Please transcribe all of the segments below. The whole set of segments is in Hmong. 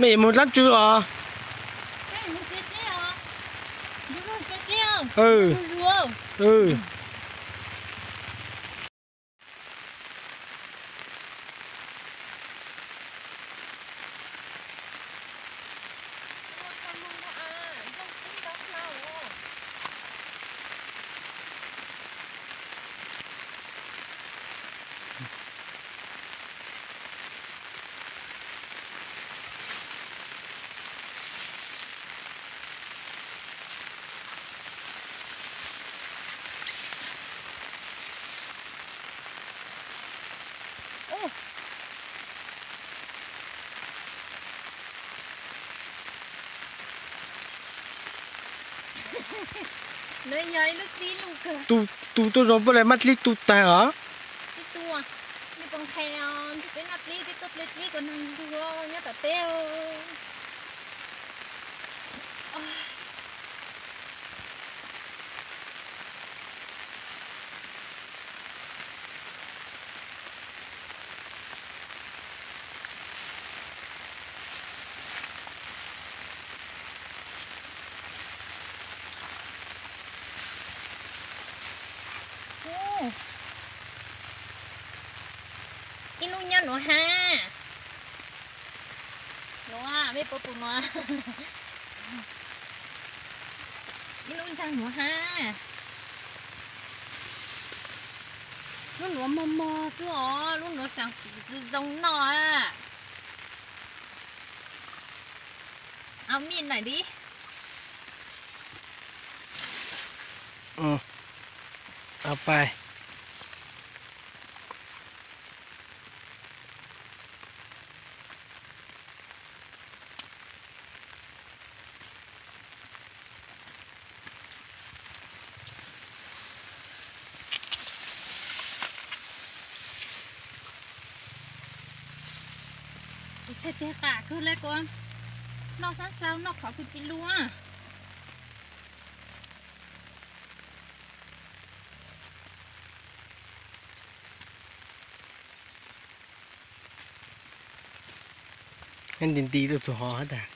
Mej yuav moog dlaab tsi os? Tu tuaj zoo puab le maj dlib tu taag os. Tsis tu, nej puas nqhis os, peb noj dlib, peb tuaj dlib, dlib kuas nag ntuag nyob tom teb. Ib lub nyob nuav hab. Nuav, mej puas pum nuav? Ib lub nraag nuav hab. Lub nuav mog mog xwb os, lub nuav xaam sim zoo noj a. Au mej naim di. Au pais. Kuv txhais tes qas kawg le, kuv noj sab sau noj qhov kuv tsis lug. Nti nti rau txug hov hab tas.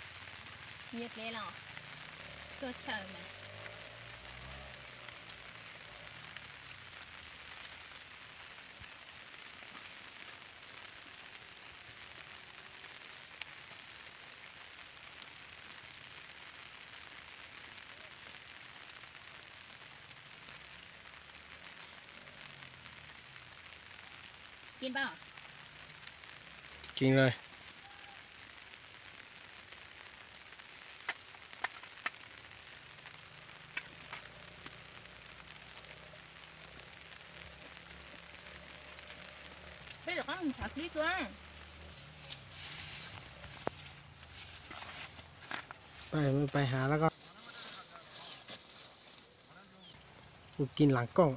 Peb rov qab mus ntshav dlib dua. Pais has lawm koj. Kuv kis lam kooj.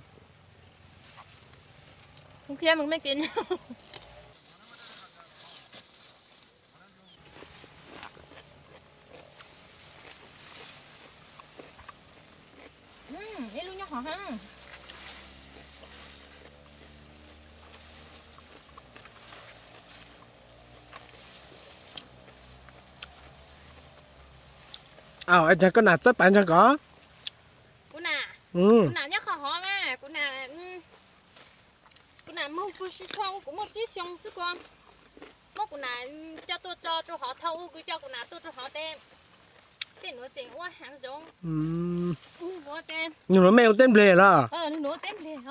Kuv khiav mus mej kis. Ib lub nyob hov hab. Aw, es koj nam txawb pais ntsoog kov. Kuv nam, kuv nam nyob qhov hov mas, kuv nam, kuv nam moog puag si thau kuv muaj tsib xyoo xwb ko. Muab kuv nam coj tuaj tso rau hov thau, kuv coj kuv nam tuaj rau hov tes, tej nuav tseem ua haav zoov. Nug nuav mej ua teb npleg los? Nug nuav ua teb npleg.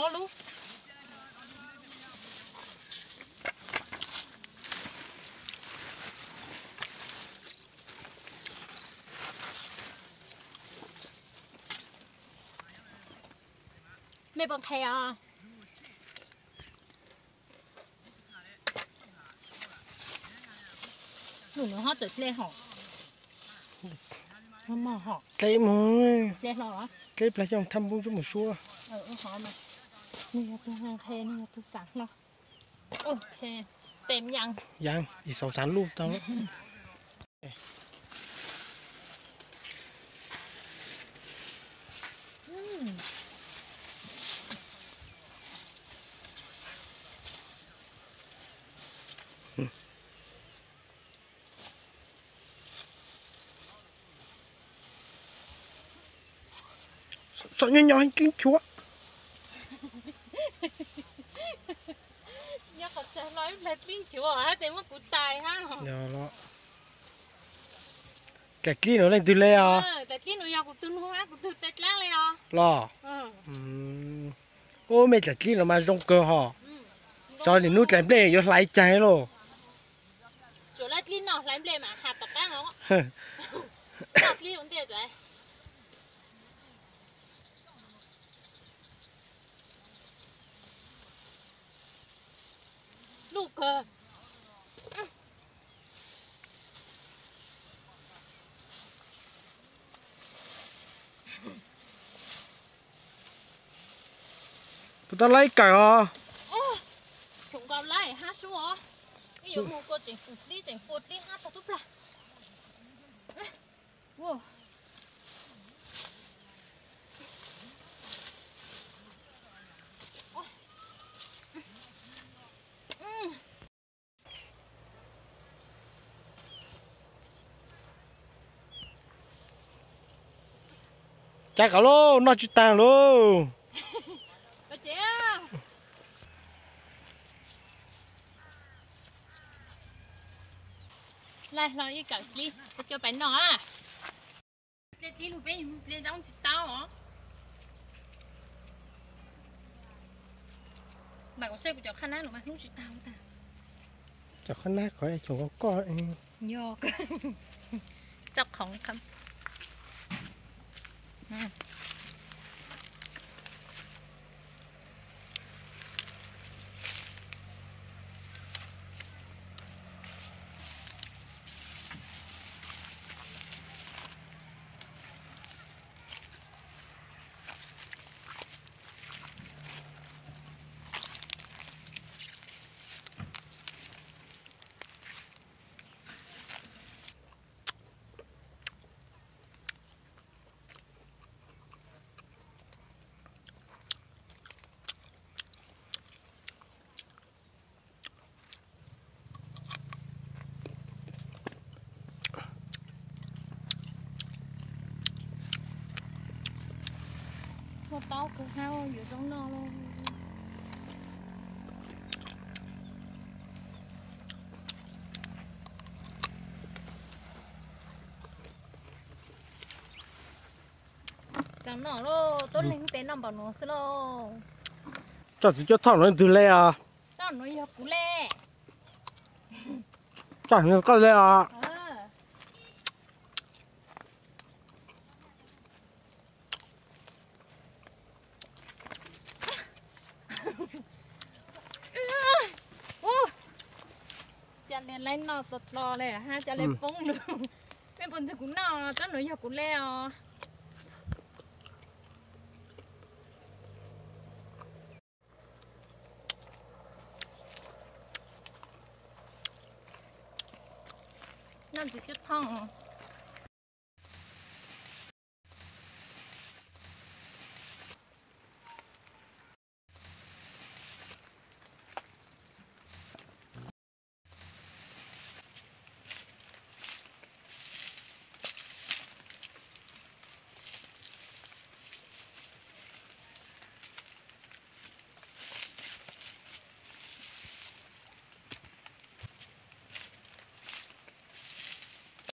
Ob lub. Mej puas nqhis os? Nws ho txawm hle hos. Dleb mus, dleb plag xyoo thaj npub ntsub mus suab. Nws yog tus qhe, nws yog tus xav hlo. Yas, ib xaus xav luj tau. Txom nyem nyob nyob dlib nchuav. Nyob qhov tsag los ib plag dlib nchuav hab tes muab kuv tais hab. Yog los. Dlaim dlib nuav leej twg le os? Dlaim dlib nuav yog kuv tug nug hab kuv tug tej dlaab le os. Los. Ub, mej dlaim dlib nuav mas zoo kawg hos. Tso nim nub dlaim nplej yuav hlais caag lauj. Tsuas dlaim dlib no hlais nplej mas has tom qaab os. Dlaim dlib zoo ntej txawm. Luj kawg. Puas tau laib kawm os? Tseem nkaus laib hab sub os. Ib yuav mus kua tseem fwm dlib tseem fua dlib hab txog tub plag. Cav kom lauj, noj tsis taag lauj. Laij hlo ib kawm dlib, coj pais noj. Dlib lug peb mus dlib zaub tsis tau os. Mas kuv saib kuv cov qhab nab no mas hnub tsis tau tag. Cov qhab nab qhov tsoom koj koj. Yog. Txoj qhoov. Ua taub kawg hab yuav zaub noj lauj. Tsaus noj lauj, tuab leeg tes noj npaum nuav xwb lauj. Tsob txiv cuab thoj nuav leej twg le os? Tsob nuav yog kuv le. Tsob nuav koj le os. Ua cas le laib noj txog dlo le hab, cas le poob lug. Mej puas ntsib kuv noj, tsob nuav yog kuv le os. Noj ntxiv cuab thoj.